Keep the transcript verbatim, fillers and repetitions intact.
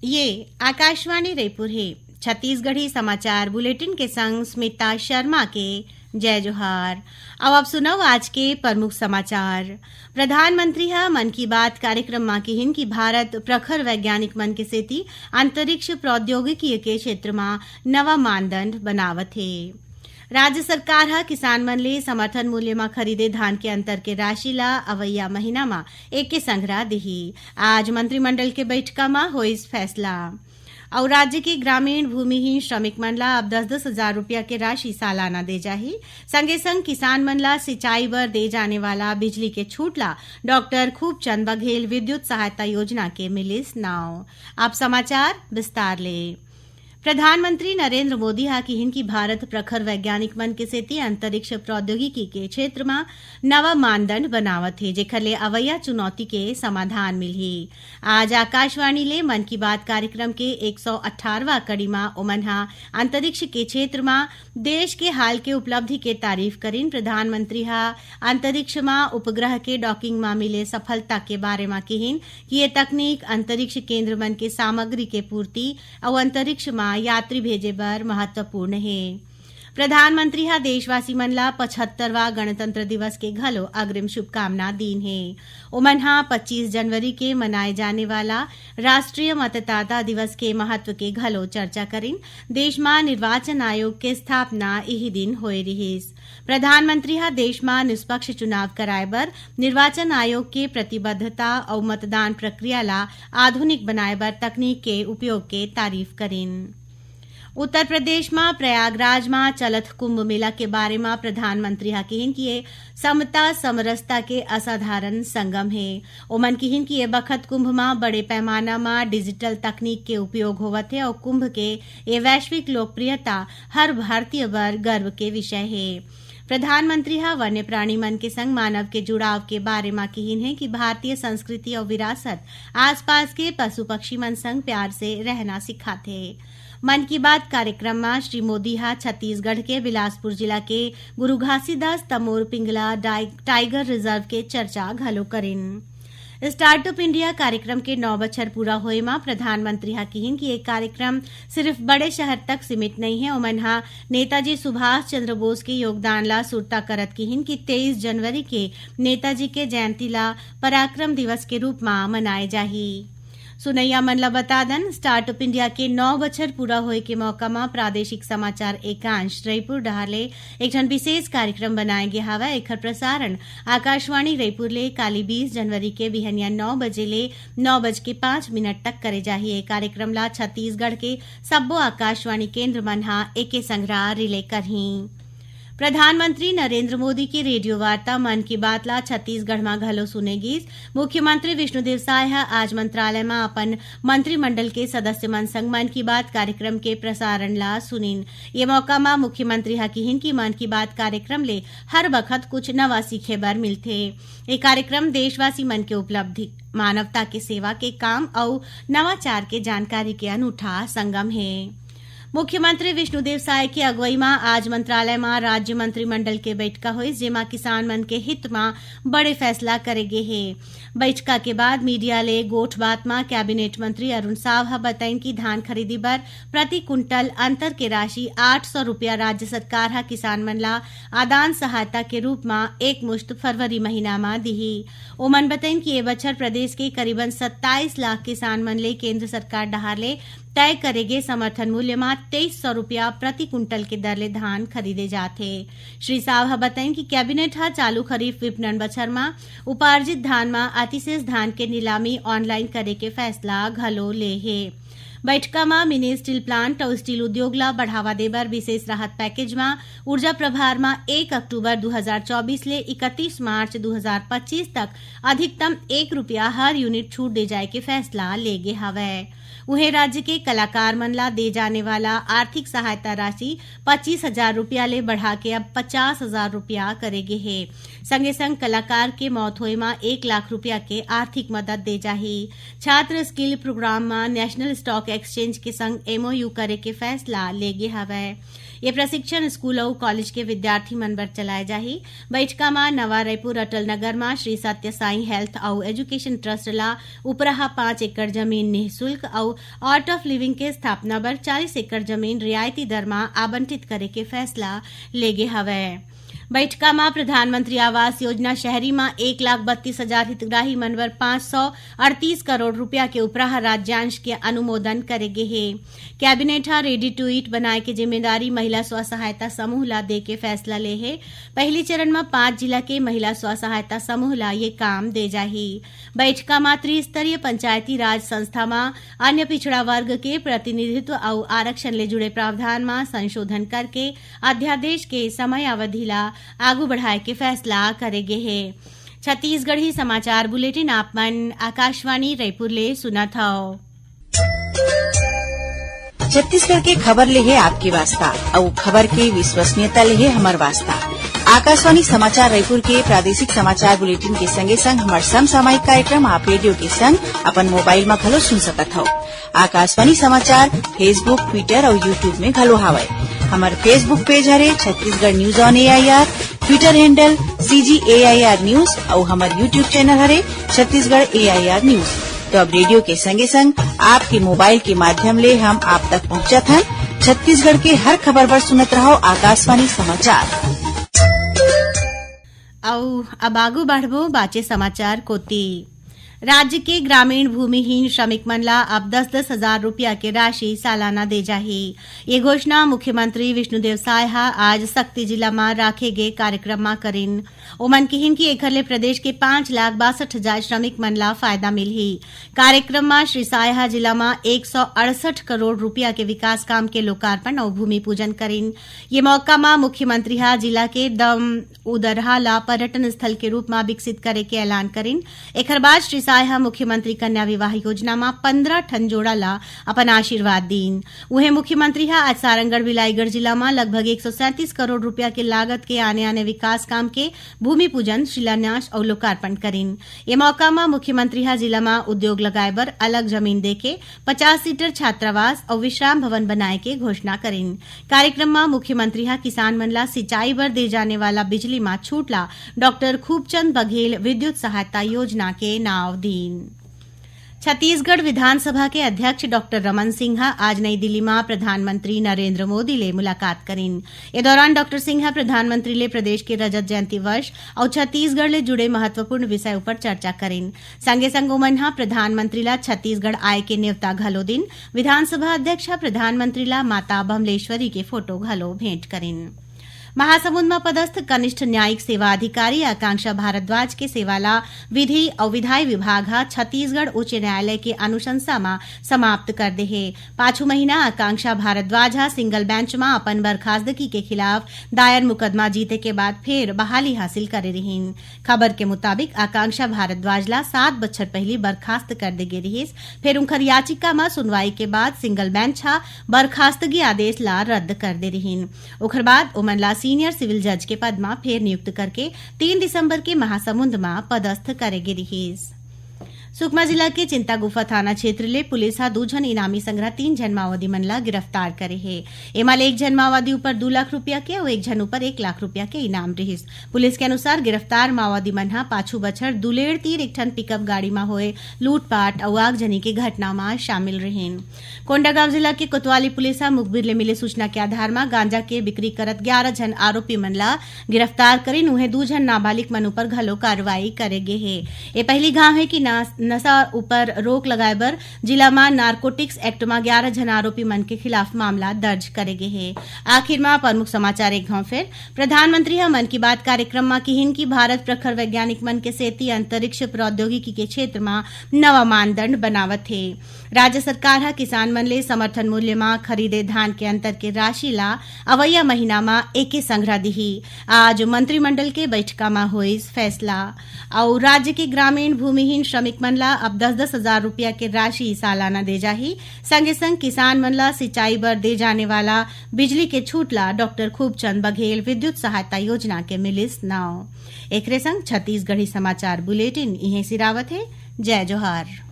ये आकाशवाणी रायपुर हे। छत्तीसगढ़ी समाचार बुलेटिन के संग स्मिता शर्मा के जय जोहार। अब आप सुनव आज के प्रमुख समाचार। प्रधानमंत्री ह मन की बात कार्यक्रम म किहिन कि भारत प्रखर वैज्ञानिक मन के सेती अंतरिक्ष प्रौद्योगिकी के क्षेत्र म नवा मानदंड बनावत हे। राज्य सरकार ह किसान मन ले समर्थन मूल्य म खरीदे धान के अंतर के राशि ल अवइया महीना म एके संघरा दिही। आज मंत्रिमंडल के बैठका म होइस फैसला। अउ राज्य के ग्रामीण भूमिहीन श्रमिक मन ला अब दस दस हजार रुपया के राशि सालाना दे जाही। संगे संग किसान मन ला सिंचाई बर दे जाने वाला बिजली के छूट ला डॉक्टर खूबचंद बघेल विद्युत सहायता योजना के मिलिस नाव। अब समाचार विस्तार ले। प्रधानमंत्री नरेंद्र मोदी ह किहिन कि भारत प्रखर वैज्ञानिक मन के सेती अंतरिक्ष प्रौद्योगिकी के क्षेत्र म नवा मानदंड बनावत हे, जेखर ले अवइया चुनौती के समाधान मिलही। आज आकाशवाणी ले मन की बात कार्यक्रम के एक सौ अठारहवाँ कड़ी म ओमन ह अंतरिक्ष के क्षेत्र म देश के हाल के उपलब्धि के तारीफ करिन। प्रधानमंत्री ह अंतरिक्ष म उपग्रह के डॉकिंग म मिले सफलता के बारे म किहिन कि ये तकनीक अंतरिक्ष केंद्र मन के सामग्री के पूर्ति अउ अंतरिक्ष म यात्री भेजे बर महत्वपूर्ण हे। प्रधानमंत्री ह देशवासी मन ला पचहत्तरवाँ गणतंत्र दिवस के घलो अग्रिम शुभकामना दीन हे। ओमन ह पच्चीस जनवरी के मनाए जाने वाला राष्ट्रीय मतदाता दिवस के महत्व के घलो चर्चा करिन। देश म निर्वाचन आयोग के स्थापना इही दिन होए रिहिस। प्रधानमंत्री ह देश म निष्पक्ष चुनाव कराए बर निर्वाचन आयोग के प्रतिबद्धता अउ मतदान प्रक्रिया ला आधुनिक बनाए बर तकनीक के उपयोग के तारीफ करिन। उत्तर प्रदेश म प्रयागराज म चलत कुंभ मेला के बारे म प्रधानमंत्री ह किहिन कि ये समता समरसता के असाधारण संगम हे। ओमन किहिन कि ये बखत कुंभ म बड़े पैमाना म डिजिटल तकनीक के उपयोग होवत हे अउ कुंभ के ये वैश्विक लोकप्रियता हर भारतीय बर गर्व के विषय हे। प्रधानमंत्री ह वन्य प्राणी मन के संग मानव के जुड़ाव के बारे म किहिन हे कि भारतीय संस्कृति अउ विरासत आसपास के पशु पक्षी मन संग प्यार से रहना सिखाथे। मन की बात कार्यक्रम म श्री मोदी ह छत्तीसगढ़ के बिलासपुर जिला के गुरु घासीदास तमोर पिंगला डाइ-, टाइगर रिजर्व के चर्चा घलो करिन। स्टार्टअप इंडिया कार्यक्रम के नौ बछर पूरा होए म प्रधानमंत्री ह किहिन कि ये कार्यक्रम सिर्फ बड़े शहर तक सीमित नइ हे। ओमन ह नेताजी सुभाष चंद्र बोस के योगदान ला सुरता करत किहिन कि तेईस जनवरी के नेताजी के जयंती ला पराक्रम दिवस के रूप म मनाए जाही। सुनैया मन ला बता दन, स्टार्टअप इंडिया के नौ बछर पूरा होए के मौका म प्रादेशिक समाचार एकांश रईपुर डहार ले एक ठन विशेष कार्यक्रम बनाए गे हावय। एखर प्रसारण आकाशवाणी रईपुर ले काली बीस जनवरी के बिहनिया नौ बजे ले नौ बज के पाँच मिनट तक करे जाही। ये कार्यक्रम ला छत्तीसगढ़ के सब्बो आकाशवाणी केंद्र मन ह एके संघरा रिले करही। प्रधानमंत्री नरेंद्र मोदी के रेडियो वार्ता मन की बात ला छत्तीसगढ़ म घलो सुने गीस। मुख्यमंत्री विष्णुदेव साय ह आज मंत्रालय म अपन मंत्रिमंडल के सदस्य मन संग मन की बात कार्यक्रम के प्रसारण ला सुनिन। ये मौका म मुख्यमंत्री ह किहिन कि मन की बात कार्यक्रम ले हर बखत कुछ नवा सीखे बर मिलथे। ये कार्यक्रम देशवासी मन के उपलब्धि, मानवता के सेवा के काम अउ नवाचार के जानकारी के अनूठा संगम हे। मुख्यमंत्री विष्णुदेव साय के अगुवई म आज मंत्रालय म राज्य मंत्रिमंडल के बइठका होइस, जेमा किसान मन के हित म बड़े फैसला करे गे हे। बइठका के बाद मीडिया ले गोठबात म कैबिनेट मंत्री अरुण साव ह बताइन कि धान खरीदी बर प्रति कुंटल अंतर के राशि आठ सौ रुपया राज्य सरकार ह किसान मन ला आदान सहायता के रूप म एक मुश्त फरवरी महीना म दिही। ओमन बताइन कि ए बछर प्रदेश के करीबन सत्ताईस लाख किसान मन ले केंद्र सरकार डहार ले तय करे गे समर्थन मूल्य म तेईस सौ रुपया प्रति कुंटल के दर ले धान खरीदे जात हे। श्री साव ह बताइन कि कैबिनेट ह चालू खरीफ विपणन बछर म उपार्जित धान म अतिशेष धान के नीलामी ऑनलाइन करे के फैसला घलो ले हे। बइठका म मिनी स्टील प्लांट अउ स्टील उद्योग ल बढ़ावा देबर विशेष राहत पैकेज म ऊर्जा प्रभार म एक अक्टूबर दू हजार चौबीस ले इकतीस मार्च दू हजार पच्चीस तक अधिकतम एक रुपया हर यूनिट छूट दे जाय के फैसला ले गे हवय। उहें, राज्य के कलाकार मन ला दे जाने वाला आर्थिक सहायता राशि पच्चीस हजार रुपया ले बढ़ा के अब पचास हजार रुपया करे गे हे। संगे संग कलाकार के मौत होए म एक लाख रुपया के आर्थिक मदद दे जाही। छात्र स्किल प्रोग्राम म नेशनल स्टॉक एक्सचेंज के संग एमओयू करे के फैसला ले गे हवय। ये प्रशिक्षण स्कूल अउ कॉलेज के विद्यार्थी मन बर चलाए जाही। बैठका म नवा रायपुर अटल नगर म श्री सत्य साईं हेल्थ अउ एजुकेशन ट्रस्ट ला उपराहा पाँच एकड़ जमीन निःशुल्क अउ आर्ट ऑफ लिविंग के स्थापना बर चालीस एकड़ जमीन रियायती दर म आवंटित करे के फैसला ले गे हवय। बैठका म प्रधानमंत्री आवास योजना शहरी म एक लाख बत्तीस हजार हितग्राही मन बर पाँच सौ अड़तीस करोड़ रुपया के उपराह राज्यांश के अनुमोदन करे गे हे। कैबिनेट ह रेडी टू ईट बनाए के जिम्मेदारी महिला स्व सहायता समूह ला दे के फैसला ले हे। पहली चरण म पांच जिला के महिला स्व सहायता समूह ला ये काम दे जाही। बैठका म त्रिस्तरीय पंचायती राज संस्था म अन्य पिछड़ा वर्ग के प्रतिनिधित्व अउ आरक्षण ले जुड़े प्रावधान म संशोधन करके अध्यादेश के समय अवधि ला आगू बढ़ाए के फैसला करे गे हे। छत्तीसगढ़ी समाचार बुलेटिन आप मन आकाशवाणी रायपुर ले सुनत हव। छत्तीसगढ़ के खबर ले हे आपके वास्ता, अउ खबर के विश्वसनीयता ले हे हमर वास्ता। आकाशवाणी समाचार रायपुर के प्रादेशिक समाचार बुलेटिन के संगे संग हमर समसामयिक कार्यक्रम आप रेडियो के संग अपन मोबाइल म घलो सुन सकत हव। आकाशवाणी समाचार Facebook, Twitter अउ YouTube में घलो हावय। हमर Facebook पेज हरे Chhattisgarh news on AIR, Twitter handle CG AIR news अउ हमर YouTube चैनल हरे छत्तीसगढ़ एआईआर न्यूज। तो अब रेडियो के संगे संग आपके मोबाइल के माध्यम ले हम आप तक पहुंचत हन। छत्तीसगढ़ के हर खबर बर सुनत रहव आकाशवाणी समाचार। अउ अब आगू बढ़बो बाचे समाचार कोती। राज्य के ग्रामीण भूमिहीन श्रमिक मन ला अब दस दस हजार रुपया के राशि सालाना दे जाही। ये घोषणा मुख्यमंत्री विष्णुदेव साय ह आज सक्ती जिला म राखे गे कार्यक्रम म करिन। ओमन किहिन कि एखर ले प्रदेश के पाँच लाख बासठ हजार श्रमिक मन ला फायदा मिलही। कार्यक्रम म श्री साय ह जिला म एक सौ अड़सठ करोड़ रुपया के विकास काम के लोकार्पण अउ भूमि पूजन करिन। ये मौका म मुख्यमंत्री ह जिला के दम उदरहा ला पर्यटन स्थल के रूप म विकसित करे के ऐलान करिन। एखर बाद श्री साय ह मुख्यमंत्री कन्या विवाह योजना म पंद्रह ठन जोड़ा ला अपन आशीर्वाद दीन। उहें, मुख्यमंत्री ह आज सारंगढ़ बिलाईगढ़ जिला म लगभग एक सौ सैंतीस करोड़ रुपया के लागत के आने-आने विकास काम के भूमि पूजन, शिलान्यास अउ लोकार्पण करिन। ये मौका म मुख्यमंत्री ह जिला म उद्योग लगाए बर अलग जमीन देके पचास सीटर छात्रावास अउ विश्राम भवन बनाए के घोषणा करिन। कार्यक्रम म मुख्यमंत्री ह किसान मन ला सिंचाई बर दे जाने वाला बिजली म छूट ला डॉक्टर खूबचंद बघेल विद्युत सहायता योजना के नाव दीन। छत्तीसगढ़ विधानसभा के अध्यक्ष डॉक्टर रमन सिंह ह आज नई दिल्ली म प्रधानमंत्री नरेंद्र मोदी ले मुलाकात करिन। ए दौरान डॉक्टर सिंह ह प्रधानमंत्री ले प्रदेश के रजत जयंती वर्ष अउ छत्तीसगढ़ ले जुड़े महत्वपूर्ण विषय उपर चर्चा करिन। संगे संग ओमन ह प्रधानमंत्री ला छत्तीसगढ़ आए के नेवता घलो दिन। विधानसभा अध्यक्ष ह प्रधानमंत्री ला माता बमलेश्वरी के फोटो घलो भेंट करिन। महासमुंद म पदस्थ कनिष्ठ न्यायिक सेवा अधिकारी आकांक्षा भारद्वाज के सेवा ला विधि अउ विधायी विभाग ह छत्तीसगढ़ उच्च न्यायालय के अनुशंसा म समाप्त कर दे हे। पाछू महीना आकांक्षा भारद्वाज ह सिंगल बेंच म अपन बर्खास्तगी के खिलाफ दायर मुकदमा जीते के बाद फेर बहाली हासिल करे रिहीन। खबर के मुताबिक, आकांक्षा भारद्वाज ला सात बछर पहिली बर्खास्त कर दे गे रिहिस। फेर उंखर याचिका म सुनवाई के बाद सिंगल बेंच ह बर्खास्तगी आदेश ला रद्द कर दे रिहिन। ओखर बाद ओमन ला सीनियर सिविल जज के पद म फेर नियुक्त करके तीन दिसंबर के महासमुंद म पदस्थ करे गे रिहिस। सुकमा जिला के चिंतागुफा थाना क्षेत्र ले पुलिस ह दू झन इनामी संग तीन झन माओवादी मन ला गिरफ्तार करे हे। एमा ले एक झन माओवादी ऊपर दू लाख रुपया के अउ एक झन ऊपर एक लाख रुपया के इनाम रिहिस। पुलिस के अनुसार, गिरफ्तार माओवादी मन ह पाछू बछर दुलेड़ तीर एक ठन पिकअप गाड़ी म होए लूटपाट अउ आगजनी के घटना म शामिल रिहिन। कोंडागांव जिला के कोतवाली पुलिस ह मुखबिर ले मिले सूचना के आधार म गांजा के बिक्री करत ग्यारह झन आरोपी मन ला गिरफ्तार करिन। उहें, दू झन नाबालिग मन ऊपर घलो कार्रवाई करे गे हे। ए पहिली घांव हे कि ना-, नशा ऊपर रोक लगाए बर जिला म नारकोटिक्स एक्ट म ग्यारह झन आरोपी मन के खिलाफ मामला दर्ज करे गे हे। आखिर म प्रमुख समाचार एक घांव फेर। प्रधानमंत्री ह मन की बात कार्यक्रम म किहिन कि भारत प्रखर वैज्ञानिक मन के सेती अंतरिक्ष प्रौद्योगिकी के क्षेत्र म नवा मानदंड बनावत हे। राज्य सरकार ह किसान मन ले समर्थन मूल्य म खरीदे धान के अंतर के राशि ला अवइया महीना म एके संघरा दिही। आज मंत्रिमंडल के बैठका म होइस फैसला। अउ राज्य के ग्रामीण भूमिहीन श्रमिक मन ला अब दस दस हजार रुपया के राशि सालाना दे जाही। संगे संग किसान मन ला सिंचाई बर दे जाने वाला बिजली के छूट ला डॉक्टर खूबचंद बघेल विद्युत सहायता योजना के मिलिस नाव। एकरे संग छत्तीसगढ़ी समाचार बुलेटिन इहें सिरावत हे। जय जोहार।